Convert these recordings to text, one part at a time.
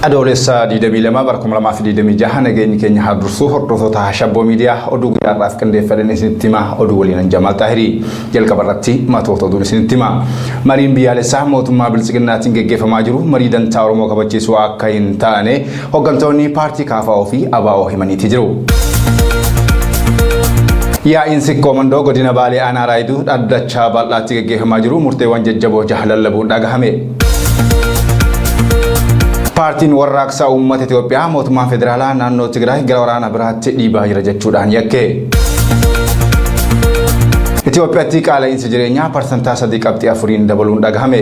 Adoolessa 22 bara 2026 nageenyi keenya haa dursu. Hordoftoota Shabboo Miidiyaa, oduu guyyaa har'aaf qindeeffadhan isinitti hima. Oduu waliin Jamaal Xaahirii. Jalqaba irratti matoota oduun isinitti hima. Mariin biyyaalessaa mootummaa Biltsiginnaatiin geggeeffamaa jiru marii dantaa Oromoo kabachiisuu akka hin taane hooggantoonni paartii KFO fi ABO himaniiti jiru. Yaa'iin Sikkoo Mandoo godina Baalee aanaa Raayituu dhaddacha bal'aatti geggeeffamaa jiru murteewwan jajjaboo jaha lallabuun dhagahame. Paartiin Warraaqsa Uummata Itoophiyaa mootummaan federaalaa naannoo Tigraay gara waraana biraatti dhiibaa jira jechuudhaan yakke. Itoophiyaatti qaala'iinsi jireenyaa parsantaa 3.4n dabaluun dhagahame.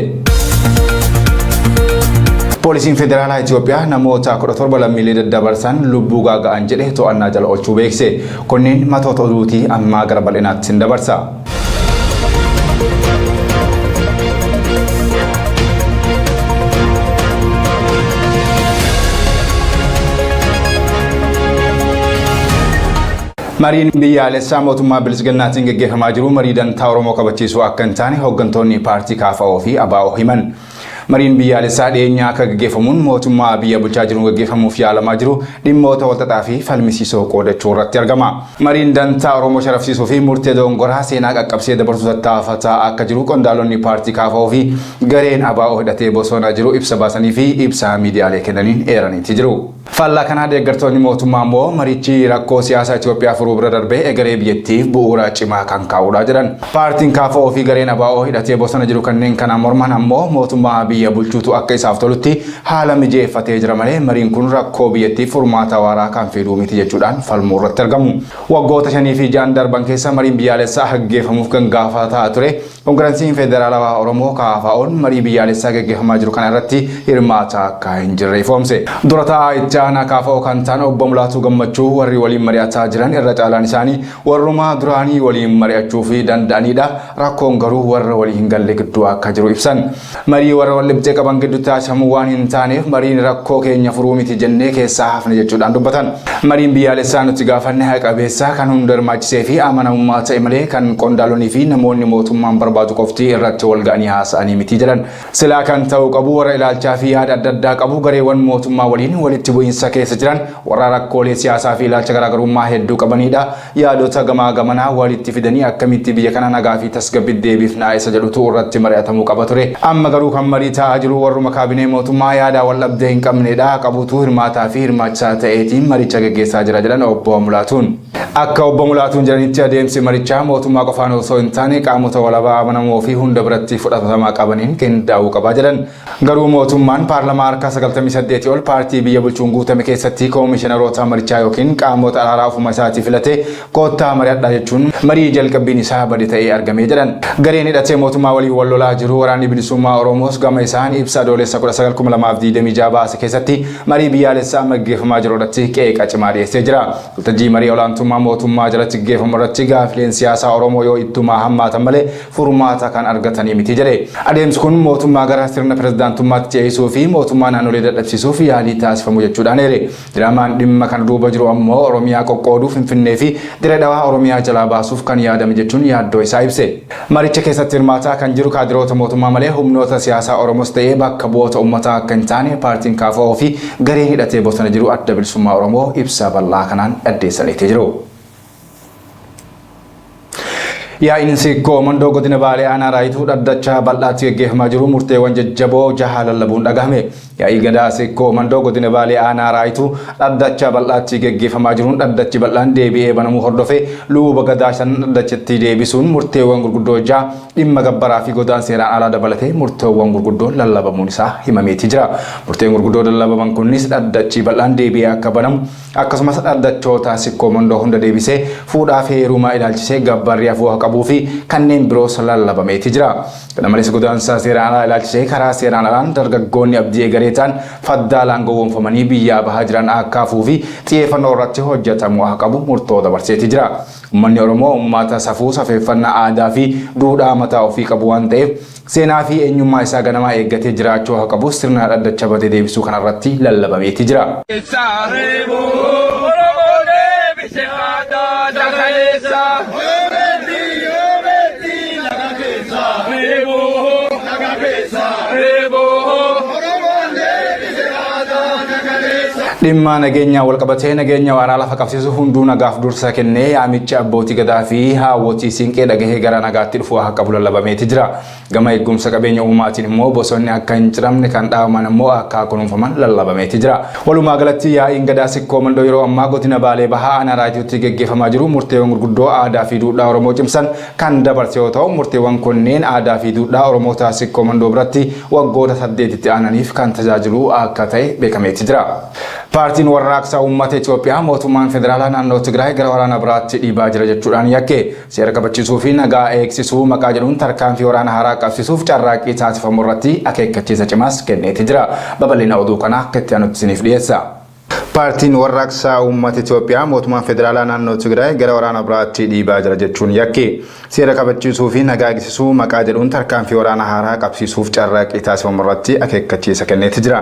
Poolisiin Federaalaa Itoophiyaa namoota 17 lammiilee daddabarsan lubbuu gaaga'an jedhe to'annaa jala oolchuu beekse. Kunneen matoota oduutii, ammaa gara bal'inaatti sin dabarsa. Mariin biyyaalessaa mootummaa Biltsiginnaatiin geggeeffamaa jiru marii dantaa Oromoo kabachiisuu akka hin taane hooggantoonni paartii KFO fi ABO himan. Mariin biyyaalessaa dhiyeenyaa akka geggeeffamuun mootummaa biyya bulchaa jiruun geggeeffamuuf yaalamaa jiru dhimmoota walxaxaa fi falmisiisoo qoodachuu irratti argama. Mariin dantaa Oromoo sharafsiisuu fi murtee dogongoraa seenaa qaqqabsee dabarsuu tattaafataa akka jiru qondaalonni paartii KFO fi gareen ABO hidhatee bosona jiru ibsa baasanii fi ibsa miidiyaalee kennaniin eeraniiti jiru. Faallaa kanaa deeggartoonni mootummaa immoo marichi rakkoo siyaasaa Itoophiyaa furuu bira darbee egeree biyyattiif bu'uura cimaa kan kaa'udha jedhan. Paartiin KFO fi gareen ABO hidhatee bosona jiru kanneen kana morman ammoo mootummaa biyya bulchuutu akka isaaf tolutti haala mijeeffatee jira malee mariin kun rakkoo biyyattiif furmaata waaraa kan fiduu miti jechuudhaan falmuu irratti argamu. Waggoota 5 fi 6 darban keessa mariin biyyaalessaa gaggeeffamuuf kan gaafataa ture Kongiransiin Federaalawaa Oromoo KFO'n marii biyyaalessaa gaggeeffamaa jiru kana irratti hirmaataa akka hin jirre ifoomse. Dura taa'aa itti aanaa KFO kan ta'an obbo Mulaatuu Gammachuu warri waliin mari'ataa jiran irra caalaan isaanii warrumaa duraanii waliin mari'achuu fi danda'anidha. Rakkoon garuu warra walii hin galle gidduu akka jiru ibsan. Marii warra wal dhibdee qaban gidduutti taasifamu waan hin taaneef mariin rakkoo keenya furuu miti jennee keessaa hafne jechuudhaan dubbatan. Mariin biyyaalessaa nuti gaafanne haqa qabeessa, kan hunda hirmaachisee fi amanamummaa ta'e malee kan qondaalonni fi namoonni mootummaan barbaadu qofti irratti wal ga'anii haasa'anii miti jedhan. Silaa kan ta'uu qabu warra ilaalchaa fi yaada adda addaa qabu, gareewwan mootummaa waliin walitti bu'iinsa keessa jiran, warra rakkoolee siyaasaa fi ilaalcha garaagarummaa hedduu qabanidha. Yaadota gamaa gamanaa walitti fidanii akkamitti biyya kana nagaa fi tasgabbitti deebifnaa isa jedhutu irratti mari'atamuu qaba ture. Amma garuu kan marii taa'aa jiru warruma kaabinee mootummaa yaadaa wal dhabdee hin qabnedha. Qabutu hirmaataa fi hirmaachisaa ta'eetiin maricha geggeessaa jira jedhan obbo Mulaatuun. Akka obbo Mulaatuun jedhanitti, adeemsi marichaa mootummaa qofaan osoo hin taane qaamota walabaa amanamoo fi hunda biratti fudhatama qabaniin qindaa'uu qaba jedhan. Garuu mootummaan paarlamaa harka 98 ol paartii biyya bulchuun guutame keessatti koomishinaroota marichaa yookiin qaamota araaraa ofuma isaatii filatee koottaa mari'adhaa jechuun marii jalqabbiin isaa bade ta'ee argamee jedhan. Gareen hidhatee mootummaa waliin wal lolaa jiru Waraanni Bilisummaa Oromoos gama isaan ibsa Adoolessa 19,2026 baase keessatti marii biyyaalessaa amma gaggeeffamaa jiru irratti qeeqa cimaa dhiyeessee jira. Waltajjii marii olaantummaa mootummaa jalatti gaggeeffamu irratti gaafileen siyaasaa Oromoo yoo ittumaa hammaatan malee furmaata kan argatanii miti jedhe. Adeemsi kun mootummaa gara sirna pirezidaantummaatti ce'isuu fi mootummaa naannolee dadhabsiisuuf yaalii taasifamu jechuudhaan eere. Diraamaan dhimma kana duuba jiru ammoo Oromiyaa qoqqooduu, Finfinnee fi Dirre Dhawaa Oromiyaa jalaa baasuuf kan yaadame jechuun yaaddoo isaa ibse. Maricha keessatti hirmaataa kan jiru kaadiroota mootummaa malee humnoota siyaasaa Oromoos ta'ee bakka bu'oota uummataa akka hin taane paartiin KFO fi gareen hidhatee bosona jiru Adda Bilisummaa Oromoo ibsa bal'aa kanaan addeessaniiti jiru. Yaa'iin Sikkoo Mandoo godina Baalee aanaa Raayituu dhaddacha bal'aatti gaggeeffamaa jiru murteewwan jajjaboo jaha lallabuun dhagahame. Yaa'ii Gadaa Sikkoo Mandoo godina Baalee aanaa Raayituu dhaddacha bal'aatti gaggeeffamaa jiruun dhaddachi bal'aan deebi'ee banamuu hordofee luba Gadaa shan dhaddachatti deebisuun murteewwan gurguddoo jaha dhimma gabbaraa fi godaan seeraan alaa dabalatee murteewwan gurguddoon lallabamuun isaa himameetii jira. Murteen gurguddoo lallabaman kunis dhaddachi bal'aan deebi'ee akka banamu, akkasumas dhaddachoota Sikkoo Mandoo hunda deebisee fuudhaa fi heerumaa ilaalchisee gabbarri hafuu akka qabuu fi kanneen biroos lallabameeti jira. Kana malees godaansa seeraan alaa ilaalchisee karaa seeraan alaan dargaggoonni abdii egeree ta'an faddaalaan gowwoomfamanii biyyaa bahaa jiran akka hafuu fi xiyyeeffannoo irratti hojjetamuu akka qabu murtoo dabarseeti jira. Uummanni Oromoo uummata safuu, safeeffannaa, aadaa fi duudhaa mataa ofii qabu waan ta'eef seenaa fi eenyummaa isaa ganamaa eeggatee jiraachuu akka qabu sirna dhaddacha bade deebisuu kanarratti lallabameeti jira. Oromoo deebise aadaa dakaleessa. Reeboo. Reeboo. Dhimma nageenyaa walqabatee nageenya waaraa lafa qabsiisuuf hunduu nagaaf dursa kennee yaamicha abbootii gadaa fi haawwotii siinqee dhagahee gara nagaatti dhufuu akka qabu lallabameeti jira. Gama eegumsa qabeenya uumamaatiin immoo bosonni akka hin ciramne kan dhaabaman immoo akka kunuunfaman lallabameeti jira. Walumaa galatti yaa'iin gadaa Sikkoo Mandoo yeroo ammaa godina Baalee Bahaa aanaa Raayituutti geggeeffamaa jiru murteewwan gurguddoo aadaa fi duudhaa Oromoo cimsan kan dabarse yoo ta'u murteewwan kunneen aadaa fi duudhaa Oromoota Sikkoo Mandoo biratti waggoota 8tti aananiif kan tajaajilu akka ta'e beekameeti jira. Paartiin Warraaqsa Uummata Itoophiyaa mootummaan federaalaa naannoo Tigraay gara waraana biraatti dhiibaa jira jechuudhaan yakke. Seera kabachiisuu fi nagaa eegsisuu maqaa jedhuun tarkaanfii waraana haaraa qabsiisuuf carraaqqii taasifamu irratti akeekkachiisa cimaas kenneeti jira. Babal'ina oduu kanaa akka itti aanutti isiniif dhiyeessa. Paartiin Warraaqsa Uummata Itoophiyaa mootummaan federaalaa naannoo Tigraay gara waraana biraatti dhiibaa jira jechuun yakke. Seera kabachiisuu fi nagaa eegsisuu maqaa jedhuun tarkaanfii waraana haaraa qabsiisuuf carraaqqii taasifamu irratti akeekkachiisa kenneeti jira.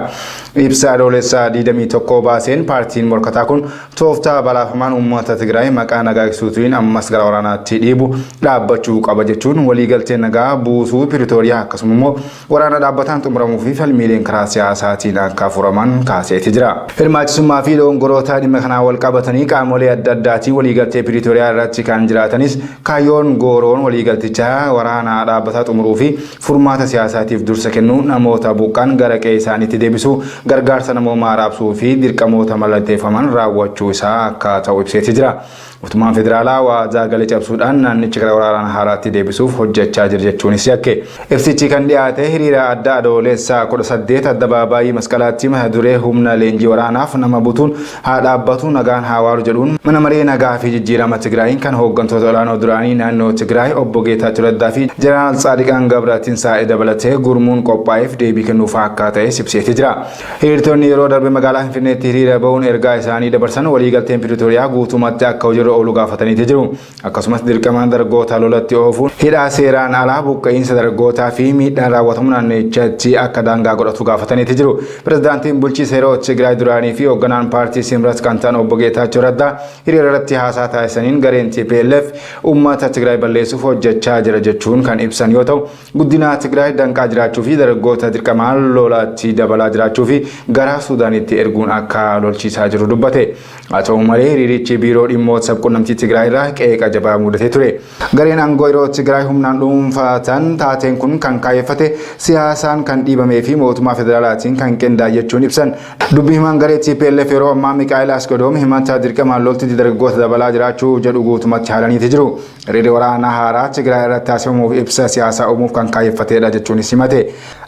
Ibsa Adoolessa 21 baaseen paartiin morkataa kun tooftaa balaafamaan uummata Tigraay maqaa nagaa eegsisuutiin ammas gara waraanaatti dhiibu dhaabbachuu qaba jechuun waliigalteen nagaa buusuu Piritooriyaa akkasuma immoo waraana dhaabbataan xumuramuu fi falmiileen karaa siyaasaatiin akka furaman kaaseeti jira. Hirmaachisummaa fi dogongoroota dhimma kanaan wal qabatanii qaamolee adda addaatiin waliigaltee Piritooriyaa irratti kan jiraatanis kaayyoon gooroon waliigaltichaa waraana dhaabbataa xumuruu fi furmaata siyaasaatiif dursa kennuu, namoota buqqa'an gara qe'ee isaaniitti deebisuu, gargaarsa namoomaa raabsuu fi dirqamoota mallatteeffaman raawwachuu isaa akka ta'u ibseeti jira. Mootummaan federaalaa waadaa gale cabsuudhaan naannicha gara waraana haaraatti deebisuuf hojjechaa jira jechuunis yakke. Ibsichi kan dhiyaate hiriira adda Adoolessa 18 addabaabaayii Masqalaatti mata duree humna leenjii waraanaaf nama butuun haa dhaabbatu nagaan haa waaru jedhuun mana maree nagaa fi jijjiirama Tigraayiin kan hooggantoota olaanoo duraanii naannoo Tigraay obbo Geetaachoo Raddaa fi Jeneraal Tsaadiqaan Gabratinsaa'e dabalatee gurmuun qophaa'eef deebii kennuuf akka ta'es ibseeti jira. Hiriirtonni yeroo darbe magaalaa Finfinneetti hiriira bahuun ergaa isaanii dabarsan waliigalteen Piriitooriyaa guutumatti akka hojiirra oolu gaafataniiti jiru. Akkasumas dirqamaan dargaggoota lolatti oofuun hidhaa seeraan alaa buqqa'iinsa dargaggootaa fi miidhaan raawwatamu naannichatti akka daangaa godhatu gaafataniiti jiru. Pirezidaantiin bulchiinsa yeroo Tigraay duraanii fi hoogganaan paartii Simrat kan ta'an obbo Geetaachoo Raddaa hiriira irratti haasaa taasisaniin gareen TPLF uummata Tigraay balleessuuf hojjechaa jira jechuun kan ibsan yoo ta'u guddina Tigraay danqaa jiraachuu fi dargaggoota dirqamaan lolatti dabalaa jiraachuu fi gara Suudaanitti erguun akka lolchiisaa jiru dubbate. Haa ta'u malee hiriirichi biiroo dhimmoota sabquunnamtii Tigraay irraa qeeqa jabaa mudatee ture. Gareen aangoo yeroo Tigraay humnaan dhuunfatan taateen kun kan kaayyeffate siyaasaan kan dhiibamee fi mootummaa federaalaatiin kan qindaa'e jechuun ibsan. Dubbi himaan garee TPLF yeroo ammaa Mikaa'el Asgadoom himata dirqamaan loltuutti dargaggoota dabalaa jiraachuu jedhu guutumatti haalaniiti jiru. Hiriirri waraanaa haaraa Tigraay irratti taasifamuuf ibsa siyaasaa uumuuf kan kaayyeffatedha jechuunis himate.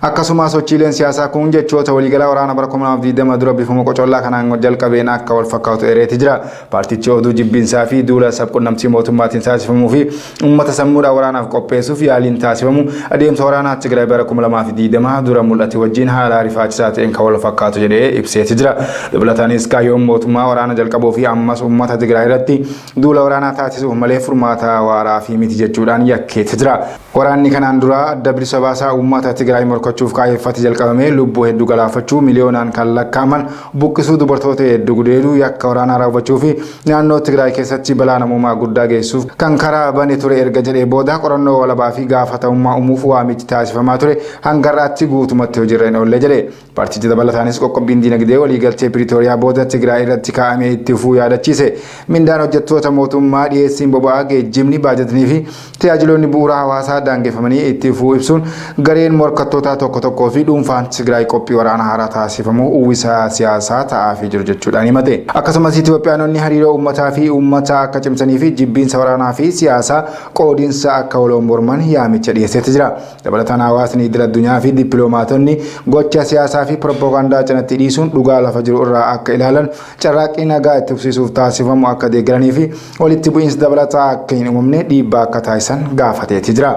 Akkasuma sochiileen siyaasaa kun jechoota waliigalaa waraana bara 2020 dura bifuma qocollaa kanaan jalqabeen akka wal fakkaatu ereeti jira. Paartichi oduu jibbiinsaa fi duula sabqunnamtii mootummaatiin taasifamuu fi uummata sammuudhaan waraanaaf qopheessuuf yaaliin taasifamu adeemsa waraanaa Tigraay bara 2020 dura mul'ate wajjin haala arifaachisaa ta'een kan wal fakkaatu jedhee ibseeti jira. Dabalataanis kaayyoon mootummaa waraana jalqabuu fi ammas uummata Tigraay irratti duula waraanaa taasisuuf malee furmaata waaraa fi miti jechuudhaan yakkeeti jira. Waraanni kanaan dura adda bilisa baasaa uummata Tigraay morkachuuf kaayyeffate jalqabamee lubbuu hedduu galaafachuu, miliyoonaan kan lakkaa'aman buqqisuu, dubartoota hedduu gudeeduu, yakka waraanaa raawwachuu fi naannoo Tigraay keessatti balaa namoomaa guddaa geessuuf kan karaa bane ture erga jedhee booda qorannoo walabaa fi gaafatamummaa uumuuf waamichi taasifamaa ture hanga har'aatti guutumatti hojiirra hin oolle jedhe. Paartichi dabalataanis qoqqobbiin diinagdee waliigaltee Piriitooriyaa booda Tigraay irratti kaa'amee itti fufuu yaadachiise. Mindaan hojjettoota mootummaa, dhiyeessiin boba'aa, geejjibni, baajatnii fi tajaajiloonni bu'uuraa hawaasaa daangeffamanii itti fufuu ibsuun gareen morkattootaa tokko tokkoo fi dhuunfaan Tigraay qophii waraana haaraa taasifamuu uwwisa siyaasaa ta'aafii jiru jechuudhaan himate. Akkasumas Itoophiyaanonni hariiroo uummataa fi uummataa akka cimsanii fi jibbiinsa waraanaa fi siyaasaa qoodinsa akka waloon morman yaamicha dhiyeesseetti jira. Dabalataan hawaasni idil addunyaa fi dippiloomaatonni gocha siyaasaa fi pirooppagandaa cinatti dhiisuun dhugaa lafa jiru irraa akka ilaalan carraaqqii nagaa itti fufsiisuuf taasifamu akka deeggaranii fi walitti bu'iinsi dabalataa akka hin uumamne dhiibbaa akka taasisan gaafateeti jira.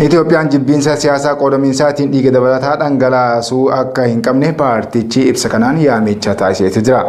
Itoophiyaan jibbiinsa siyaasaa qoodamiinsaatiin dhiiga dabalataa dhangalaasuu akka hin qabne paartichi ibsa kanaan yaamicha taasiseeti jira.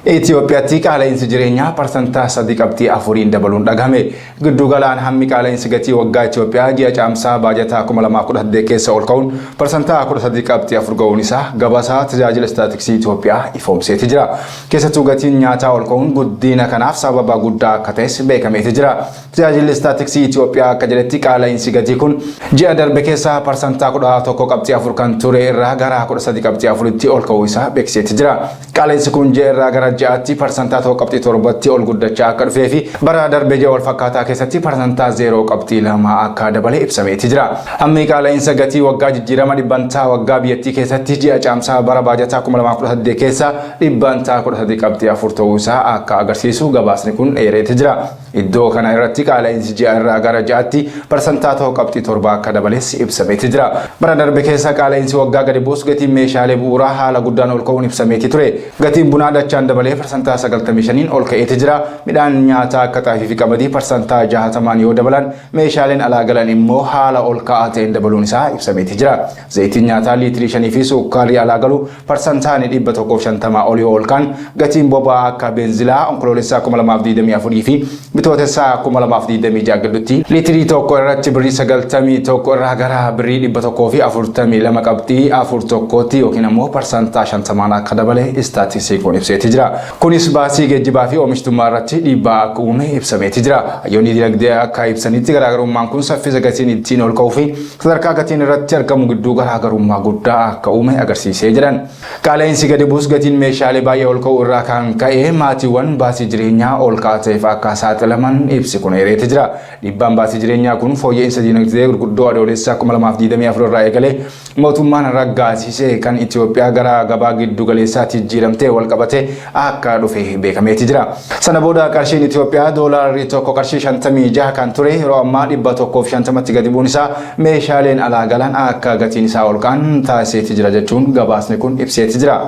Itoophiyaatti qaala'insi jireenyaa parsantaa 3.4n dabaluun dhagahame. Giddugalaan hammi qaala'insi gatii waggaa Itoophiyaa ji'a Caamsaa baajataa 2018 keessa ol ka'uun parsantaa 13.4 ga'uun isaa gabaasaa tajaajila istaatiksii Itoophiyaa ifoomseeti jira. Keessattuu gatiin nyaataa ol ka'uun guddina kanaaf sababa guddaa akka ta'es beekameeti jira. Tajaajilli Istaatiksii Itoophiyaa akka jedhetti qaala'insi gatii kun ji'a darbe keessa parsantaa 11.4 kan ture irraa gara 13.4tti ol ka'uu isaa beeksiseeti jira. Qaala'insi kun ji'a irraa gara ji'aatti parsantaa 1.7tti ol guddachaa akka dhufee fi bara darbe ji'a wal fakkaataa keessatti parsantaa 0.2 akka dabale ibsameeti jira. Hammi qaala'insa gatii waggaa jijjiirama dhibbantaa waggaa biyyattii keessatti ji'a Caamsaa bara baajataa 2018 keessa dhibbantaa 13.4 ta'uu isaa akka agarsiisu gabaasni kun eereeti jira. Iddoo kana irratti qaala'insi ji'a irraa gara ji'aatti parsantaa 1.7 akka dabales ibsameeti jira. Bara darbe keessa qaala'insi waggaa gadi bu'us gatiin meeshaalee bu'uuraa haala guddaan ol ka'uun ibsameeti ture. Gatiin bunaa dachaan dabalee parsantaa 95n ol ka'eeti jira. Midhaan nyaataa akka xaafii fi qamadii parsantaa 60n yoo dabalan meeshaaleen alaa galan immoo haala ol ka'aa ta'een dabaluun isaa ibsameeti jira. Zayitiin nyaataa liitirii shanii fi sukkaarri alaa galu parsantaan 150 ol yoo ol ka'an gatiin boba'aa akka beenzilaa Onkoloolessaa 2024 fi Bitootessaa 2026 gidduutti liitirii tokko irratti birrii 91 irraa gara birrii 142 qabxii afur tokkootti yookiin ammoo parsantaa 50n akka dabale istaatistiksii kun ibseeti jira. Kunis baasii geejjibaa fi oomishtummaa irratti dhiibbaa akka uume ibsameeti jira. Hayyoonni dinagdee akka ibsanitti garaagarummaan kun saffisa gatiin ittiin ol ka'uu fi sadarkaa gatiin irratti argamu gidduu garaagarummaa guddaa akka uume agarsiisee jedhan. Qaala'insi gadi bu'us gatiin meeshaalee baay'ee ol ka'uu irraa kan ka'e maatiiwwan baasii jireenyaa ol ka'aa ta'eef akka saaxilaman ibsi kun eereeti jira. Dhiibbaan baasii jireenyaa kun fooyya'insa dinagdee gurguddoo Adoolessa 2024 irraa eegalee mootummaan raggaasise kan Itoophiyaa gara gabaa giddu galeessaatti jijjiiramtee wal qabatee akka dhufe beekameeti jira. Sana booda qarshiin Itoophiyaa doolaarri tokko qarshii 56 kan ture yeroo ammaa 150tti gadi bu'uun isaa meeshaaleen alaa galan akka gatiin isaa ol ka'an taasiseeti jira jechuun gabaasni kun ibseeti jira.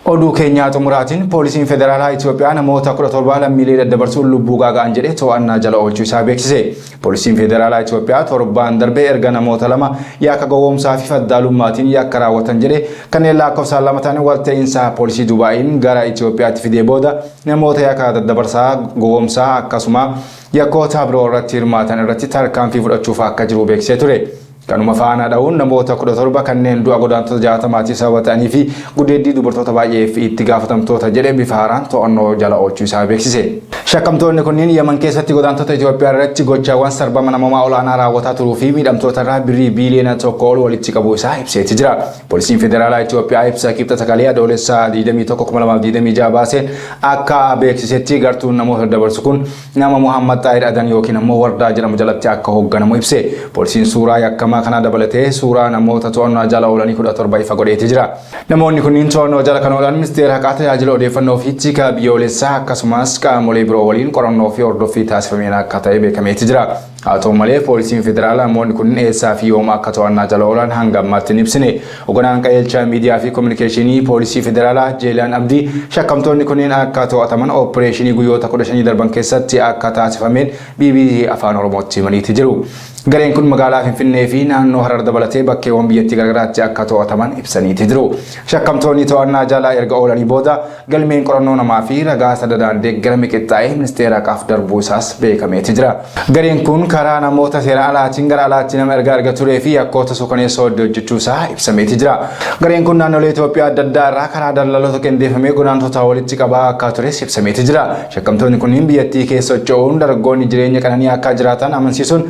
Oduu keenyaa xumuraatiin poolisiin federaalaa Itoophiyaa namoota 17 lammiilee daddabarsuun lubbuu gaaga'an jedhe to'annaa jala oolchuu isaa beeksise. Poolisiin federaalaa Itoophiyaa torbaan darbe erga namoota lama yakka gowwoomsaa fi faddaalummaatiin yakka raawwatan jedhe kanneen lakkoofsaan lama ta'an walta'iinsa poolisii Dubaayiin gara Itoophiyaatti fidee booda namoota yakka daddabarsaa gowwoomsaa akkasuma yakkoota biroo irratti hirmaatan irratti tarkaanfii fudhachuuf akka jiru beeksisee ture. Kanuma faana dha'uun namoota 17 kanneen du'a godaantota 60tiif sababa ta'anii fi gudeeddii dubartoota baay'eef itti gaafatamtoota jedhe bifa haaraan to'annoo jala oolchuu isaa beeksise. Shakkamtoonni kunniin Yaman keessatti godaantota Itoophiyaa irratti gochaawwan sarbama namoomaa olaanaa raawwataa turuu fi miidhamtoota irraa birrii biiliyoona tokko ol walitti qabuu isaa ibseeti jira. Poolisiin Federaalaa Itoophiyaa ibsa Kibxata kalee Adoolessa 21, 2026 baaseen akka beeksisetti gartuun namoota dabarsu kun nama Muhammad Xaahir Adan yookiin ammoo Wardaa jedhamu jalatti akka hoogganamu ibse. Poolisiin suuraa yakkamaa kanaa dabalatee suuraa namoota to'annaa jala oolanii 17 ifa godheeti jira. Namoonni kunniin to'annoo jala kan oolan Ministeera Haqaa Tajaajila Odeeffannoo fi Tika Biyyoolessaa akkasumas qaamolee biroo waliin qorannoo fi hordoffii taasifameen akka ta'e beekameeti jira. Haa ta'u malee poolisiin federaalaa namoonni kunniin eessaa fi yoom akka to'annaa jala oolan hanga ammaatti hin ibsine. Hoogganaan qajeelcha miidiyaa fi kominikeeshinii poolisii federaalaa Jeelaan Abdii shakkamtoonni kunneen akka to'ataman ooppireeshinii guyyoota 15 darban keessatti akka taasifameen bbc Afaan Oromootti himaniiti jiru. Gareen kun magaalaa Finfinnee fi naannoo Harar dabalatee bakkeewwan biyyattii garagaraatti akka to'ataman ibsaniiti jiru. Shakkamtoonni to'annaa jala erga oolanii booda Galmeen qorannoo namaa fi ragaa sanadaan deeggarame qixxaa'ee ministeera haqaaf darbuu isaas beekameeti jira. Gareen kun karaa namoota seeraan alaatiin gara alaatti nama ergaa erga turee fi yakkoota suukaneessoo hedduu hojjechuu isaa ibsameeti jira. Gareen kun naannolee Itoophiyaa adda addaa irraa karaa dallaloota qindeeffamee godaantota walitti qabaa akka tures ibsameeti jira. Shakkamtoonni kunniin biyyattii keessa socho'uun dargaggoonni jireenya qananii akka jiraatan amansiisuun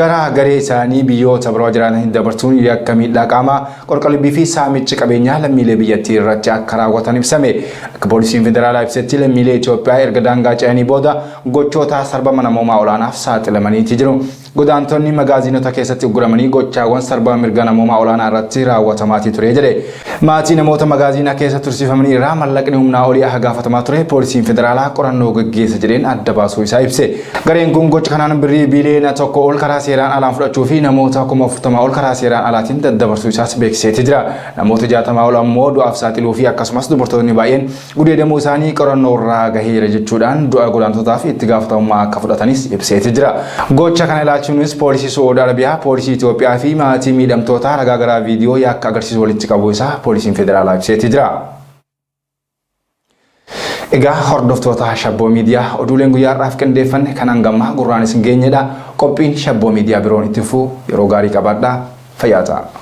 gara garee isaanii biyyoota biroo jiraatanitti dabarsuun yakka miidhaa qaamaa, qorqalbii fi saamicha qabeenyaa lammiilee biyyattii irratti akka raawwatan ibsame. Akka poolisiin federaalaa ibsetti lammiilee Itoophiyaa erga daangaa ce'anii booda gochoota sarbama namoomaa olaanaaf saaxilamaniiti jiru. Godaantonni magaaziinota keessatti ugguramanii gochaawwan sarbama mirga namoomaa olaanaa irratti raawwatamaatii ture jedhe. Maatii namoota magaaziina keessa tursiifamanii irraa mallaqni humnaa olii akka gaafatamaa ture poolisiin federaalaa qorannoo gaggeessa jedheen adda baasuu isaa ibse. Gareen kun gocha kanaan birrii biiliyoona tokko ol karaa seeraan alaan fudhachuu fi namoota 40,000 ol karaa seeraan alaatiin daddabarsuu isaas beeksiseeti jira. Namoota 60 ol ammoo du'aaf saaxiluu fi akkasumas dubartoonni baay'een gudeedamuu isaanii qorannoo irraa gaheera jechuudhaan du'a godaantotaaf itti gaafatamummaa akka fudhatanis ibseeti jira. Gocha kana ilaalchisee ilaalchuunis poolisii Su'uud Arabiyaa, poolisii Itoophiyaa fi maatii miidhamtootaa ragaa garaa viidiyoo yakka agarsiisu walitti qabuu isaa poolisiin federaalaa ibseetii jira. Egaa hordoftoota Shabboo Miidiyaa oduuleen guyyaa har'aaf qindeeffanne kan hangammaa gurraan isin geenyedha. Qophiin Shabboo Miidiyaa biroon itti fufuu yeroo gaarii qabaadhaa. Fayyaa ta'a.